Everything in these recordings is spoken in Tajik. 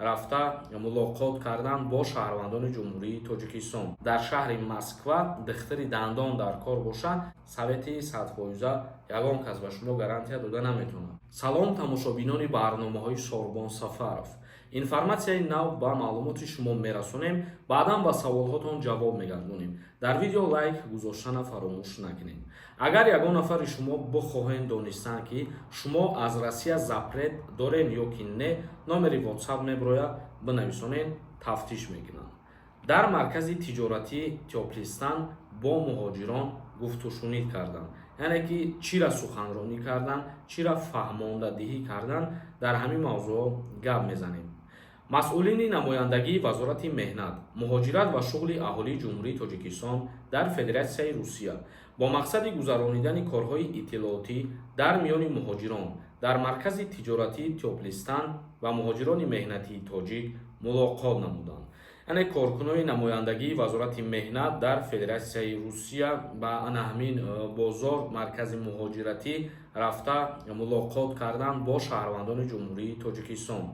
Рафта мулоқот кардан бо шаҳрвандони Ҷумҳурии Тоҷикистон. Дар шаҳри Москва духтури дандон дар кор бошад, совети 100%-а ягон кас ба шумо гарантия дода наметавонад. Салом, тамошобинони барномаҳои Сорбон Сафаров. Информатсияи нав ба маълумоти шумо мерасонем, баъдан ба саволҳотон ҷавоб мегардонем. Дар видео лайк гузоштана фаромӯш накунед. Агар ягон нафари шумо бихоҳед донистан, ки шумо аз Россия запрет дорем ё ки не, номери WhatsApp меброяд, бинависонед, тафтиш мекунанд. Дар маркази тиҷоратии Тёплый Стан бо муҳоҷирон гуфтушунид карданд, яъне ки чира суханронӣ кардан, чира фаҳмондадиҳӣ кардан, дар ҳамин мавзӯъ гап мезанем. Масъулини намояндагии Вазорати меҳнат, муҳоҷират ва шуғли аҳолии Ҷумҳурии Тоҷикистон дар Федератсияи Русия бо мақсади гузаронидани корҳои иттилоотӣ дар миёни муҳоҷирон дар маркази тиҷоратии Тёплый Стан ва муҳоҷирони меҳнатии тоҷик мулоқот намуданд. Яъне коркунони намояндагии Вазорати меҳнат дар Федератсияи Русия ба ана ҳамин бозор, маркази муҳоҷиратӣ рафта мулоқот карданд бо шаҳрвандони Ҷумҳурии Тоҷикистон.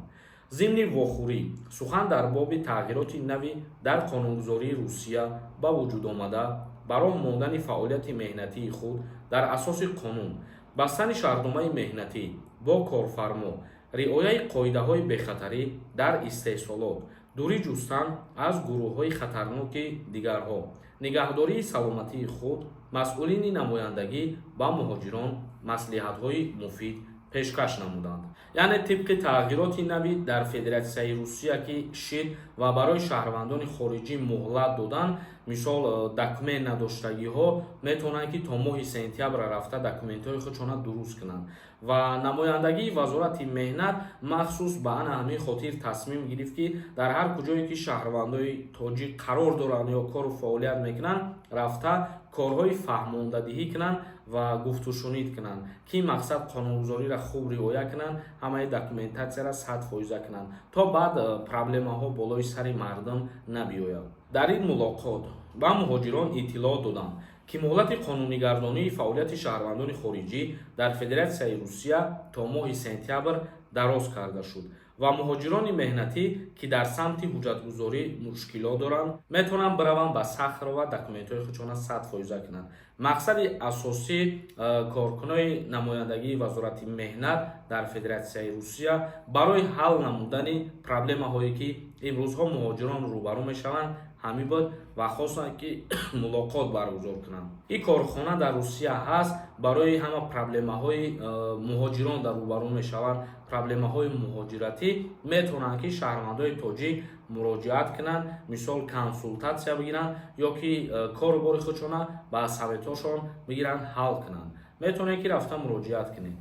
Зимни вохӯрӣ сухан дар боби тағйироти нави дар қонунгузории Русия ба вуҷуд омада, ба роҳ мондани фаъолияти меҳнатии худ дар асоси қонун, бастани шартномаи меҳнатӣ бо корфармо, риояи қоидаҳои бехатарӣ дар истеҳсолот, дурӣ ҷустан аз гурӯҳҳои хатарноки дигарҳо, нигаҳдории саломатии худ масъулини намояндагӣ ба муҳоҷирон маслиҳатҳои муфид пешкаш намуданд. Яъне тибқи тағйироти нави дар Федератсияи Русия ки шид ва барои шаҳрвандони хориҷӣ муҳлат додан, мисол, документ надоштагиҳо метавонанд, ки то моҳи сентябр рафта документҳои худшона дуруст кунанд. Ва намояндагии Вазорати меҳнат махсус ба ана ҳамин хотир тасмим гирифт, ки дар ҳар куҷое ки шаҳрвандои тоҷик қарор доранд ё кору фаъолият мекунанд, рафта корҳои фаҳмондадиҳӣ кунанд ва гуфтушунид кунанд, ки мақсад қонунгузориро хуб риоя кунанд, ҳамаи документатсияро 100%-а кунанд, то баъд проблемаҳо болои сари мардум набиёяд. Дар ин мулоқот ба муҳоҷирон иттилоъ доданд, ки муҳлати қонунигардонии фаъолияти шаҳрвандони хориҷӣ дар Федератсияи Русия то моҳи сентябр дароз карда шуд ва муҳоҷирони меҳнатӣ, ки дар самти ҳуҷҷатгузорӣ мушкилот доранд, метавонанд бираванд ба Сахарова, документҳои худшона 100%-а кунанд. Мақсади асосӣ коркунои намояндагии Вазорати меҳнат дар Федератсияи Русия барои ҳал намудани проблемаҳое, ки имрӯзҳо муҳоҷирон рӯбарӯ мешаванд, ҳамин буд ва хостанд, ки мулоқот баргузор кунанд. Ин корхона дар Русия ҳаст, барои ҳама проблемаҳои муҳоҷирон дар рӯбарӯ мешаванд, проблемаҳои муҳоҷиратӣ, метавонанд, ки шаҳрвандои тоҷик муроҷиат кунанд, мисол, консултатсия бигиранд ё ки кору бори худшона ба советҳошон бигиранд, ҳал кунанд. Метавонед, ки рафта муроҷиат кунед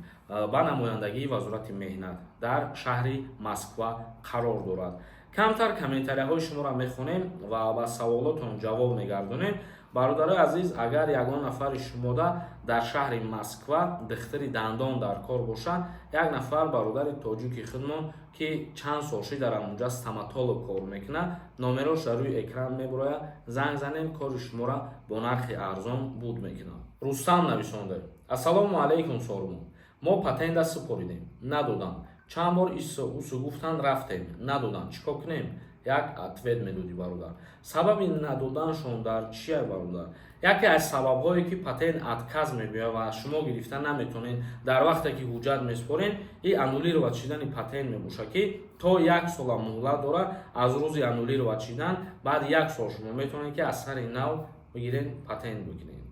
ба намояндагии Вазорати меҳнат, дар шаҳри Москва қарор дорад. Камтар комментарияҳои шуморо мехонем ва ба саволотон ҷавоб мегардонем. Бародарои азиз, агар ягон нафари шумода дар шаҳри Москва духтури дандон дар кор бошад, як нафар бародари тоҷики худмон, ки чанд сол шид дар ҳамонҷа стоматолог кор мекунад, номерош дар рӯи экран мебурояд, занг занем, кори шуморо бо нархи арзон буд мекунад. Рустам нависонда: «Ассалому алайкум, Сорбон. Мо патента супоридем, надоданд. Чанд бор ису усу гуфтанд, рафтем, надоданд. Чӣ кор кунем? Як ответ медодӣ, бародар». Сабаби надоданшон дар чия, бародар? Яке аз сабабҳое, ки патент отказ мебиёяд ва шумо гирифта наметонед дар вақте ки ҳуҷҷат месупоред, и аннулировать шидани патент мебошад, ки то як сола муҳлат дорад. Аз рӯзи аннулировать шидан баъд як сол шумо метавонед, ки аз сари нав бигиред, патент бигиред.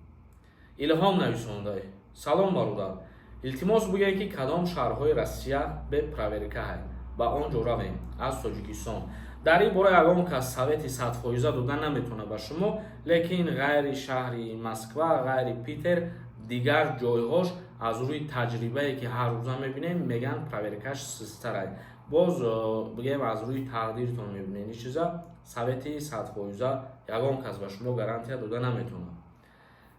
Илҳом нависонда: «Салом, бародар. Илтимос, бигӯед, ки кадом шаҳрҳои Россия бе проверка ҳай, ба он ҷо равем аз Тоҷикистон». Дар ин бора ягон кас совети 100%-а дода наметавонад ба шумо, лекин ғайри шаҳри Москва, ғайри Питер, дигар ҷойҳош аз рӯи таҷрибае, ки ҳар рӯза мебинем, мегӯянд, проверкаш систарай. Боз бигӯем, аз рӯи тақдиртон мебинед ин чиза. Совети 100%-а ягон кас ба шумо гарантия дода наметавонад.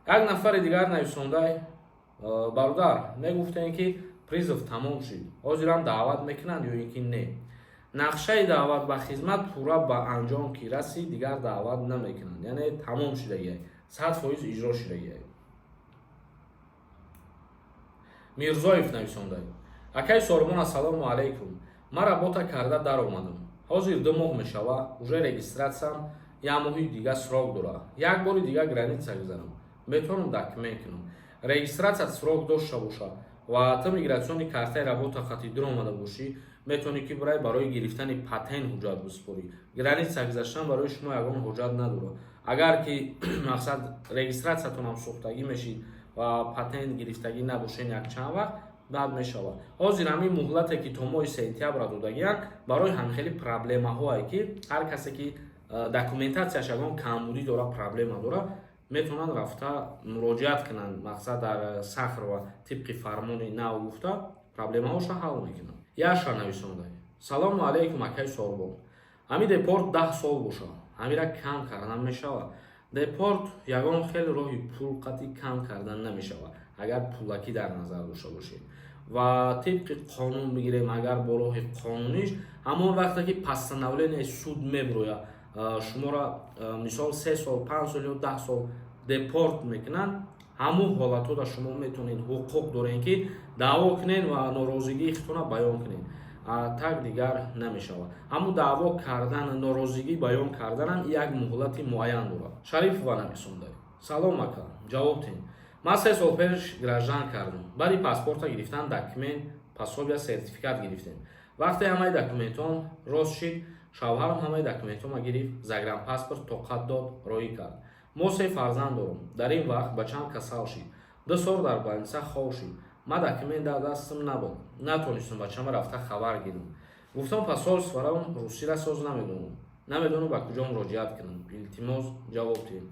Як нафари дигар нависондай: «Бародар, мегуфтем, ки призыв тамом шуд, ҳозирам даъват мекунанд ё ин ки не?» Нақшаи даъват ба хизмат пурра ба анҷом ки расид, дигар даъват намекунанд, яъне тамом шудагиай, 100% иҷро шудагиай. Мирзоев нависондай: «Акай Сормон, ассалому алайкум. Ман работа карда даромадам. Ҳозир 2 моҳ мешава, уже регистрация м як моҳи дига срок дора. Як бори дига граница гузарам, метавонам документ кунам? Регистрация срок дошта бошад ва ту миграционный картаи работа хати дуромада бошӣ, метавонӣ ки бирай, барои гирифтани патент ҳуҷҷат бисупорӣ. Граница гузаштан барои шумо ягон ҳуҷҷат надорад. Агар ки, мақсад, регистрация тонам сӯхтагӣ мешид ва патент гирифтагӣ набошен, якчанд вақт баъд мешавад. Ҳозир ҳамин муҳлате, ки то моҳи сентябра додагиянд, барои ҳамхели проблемаҳое, ки ҳар касе ки документация ш ягон камбудӣ дора, проблема дора, метавонанд рафта муроҷиат кунанд. Мақсад, дар Сахарова тибқи фармони нав гуфта, проблемаҳоша ҳал мекунанд. Яша нависонда: «Салому алайкум, акаи Сорбон. Ҳамин депорт 10 сол бошад, ҳамира кам кардан мешавад?» Депорт ягон хел роҳи пул қатъи кам кардан намешавад. Агар пулакӣ дар назар дошта бошед ва тибқи қонун бигирем, агар бо роҳи қонуниш, ҳамон вақте ки постановление суд мебирояд, шуморо, мисол, 3 сол, 5 сол ё 10 сол депорт мекунанд, ҳамун ҳолатҳода шумо метавонед, ҳуқуқ доред, ки даъво кунед ва норозигии худтона баён кунед. Так дигар намешавад. Ҳамун даъво кардан, норозигӣ баён карданам як муҳлати муайян дорад. Шарифова нависонда: «Салом, ака, ҷавоб тин. Ман 3 сол пеш граждан кардам. Баъди паспорта гирифтан документ, пособия, сертификат гирифтем. Вақте ҳамаи документҳом рост шид, шавҳарам ҳамаи документҳома гирифт, загранпаспорт тоқат дод, роҳӣ кард. Мо се фарзанд дорем. Дар ин вақт бачаам касал шид, 2 сол дар больница хоб шид. Ман документ дар дастам набуд, натонистам бачама рафта хабар гирам. Гуфтам, посольство равам, русира соз намедонам, намедонам ба куҷо муроҷиат кунам. Илтимос, ҷавоб диҳем».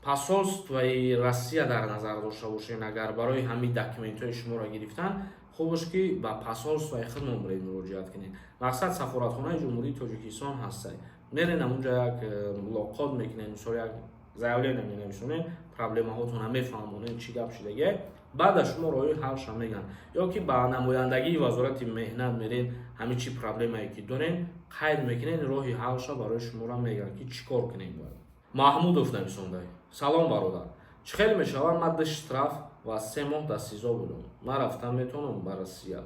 Посольство и Россия дар назар дошта бошед, агар барои ҳамин документҳои шуморо гирифтан, хубаш ки ба посольство и худмон биред, муроҷиат кунед. Мақсад, сафоратхонаи Ҷумҳурии Тоҷикистон ҳастай, мерен, ҳамунҷа як мулоқот мекунед, мисол, як заявление менависонед, проблемаҳотона мефаҳмонед, чӣ гап шудагия, баъд аз шумо роҳи ҳалша мегӯянд. Ё ки ба намояндагии Вазорати меҳнат мерен, ҳамин чӣ проблемае ки дорен, қайд мекунед, роҳи ҳалша барои шуморо мегӯянд, ки чӣ кор кунем бояд. Маҳмудов нависонда: «Салом, бародар. Чӣ хел мешавад? Ман ду штраф ва 3 моҳ дар СИЗО будам. Ман рафтан метавонам ба Россия?»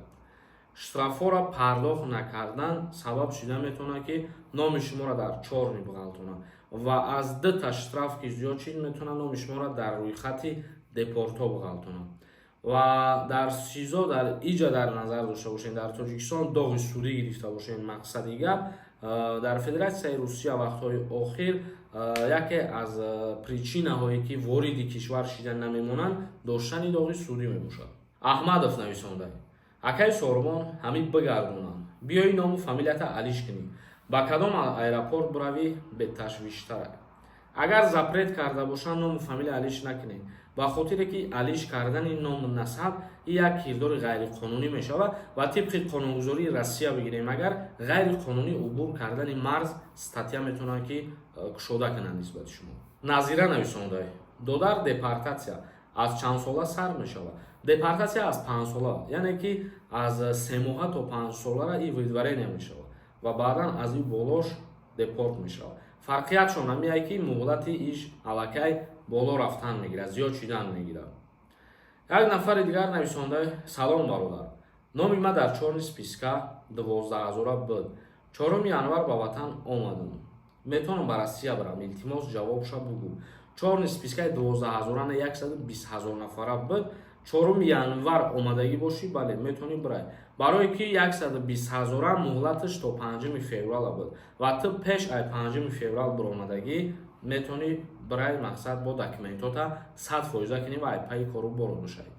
Штрафҳоро пардохт накардан сабаб шуда метавонад, ки номи шуморо дар чёрный биғалтонад, ва аз дута штраф ки зиёд шид, метавонад номи шуморо дар рӯйхати депортҳо биғалтонад. Ва дар СИЗО, дар иҷа дар назар дошта бошед, дар Тоҷикистон доғи судӣ гирифта бошед. Мақсади гап, дар Федератсияи Русия вақтҳои охир яке аз причина ҳое, ки вориди кишвар шида намемонанд, доштани доғи судӣ мебошад. Аҳмадов нависонда: «Акаи Сорбон, ҳамин бигардонанд, биёи ному фамилията алиш кунӣ, ба кадом аэропорт буравӣ беташвиштара?» Агар запрет карда бошанд, ному фамилия алиш накунед, ба хотире ки алиш кардани ному насаб як кирдори ғайриқонунӣ мешавад. Ва тибқи қонунгузории Россия бигирем, агар ғайриқонунӣ убур кардани марз, статья метавонанд ки кушода кунанд нисбати шумо. Назира нависонда: «Додар, депортация аз чанд сола сар мешавад?» Депортация аз 5 сола, яъне ки аз 3 моҳа то 5 солара и выдворение мешавад ва баъдан аз ин болош депорт мешавад. Фарқиятшон ҳамияе, ки муҳлати иш аллакай боло рафтан мегирад, зиёд шидан мегирад. Як нафари дигар нависонда: «Салом, бародар. Номи ман дар чёрный списка 12 ҳазора буд. 4 январ ба ватан омадам. Метавонам ба Россия барам? Илтимос, ҷавобша бугӯ». Чёрный списка и 12 ҳазора на, 120 000 нафара буд. 4 январ омадагӣ бошӣ, бале, метавонӣ бирай, барое ки 120 ҳазора муҳлаташ то 5 феврала буд ва ту пеш ай 5 феврал биромадагӣ, метавонӣ бирай. Мақсад, бо документота 100 фоиза кунӣ ва ай пайи кору боро бошавӣ.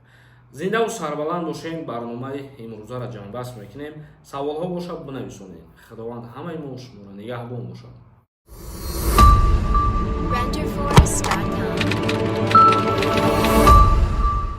Зиндаву сарбаланд бошем. Барномаи имрӯзаро ҷамъбаст мекунем. Саволҳо бошад, бинависонед. Худованд ҳамаи мо шуморо нигаҳбон бошад.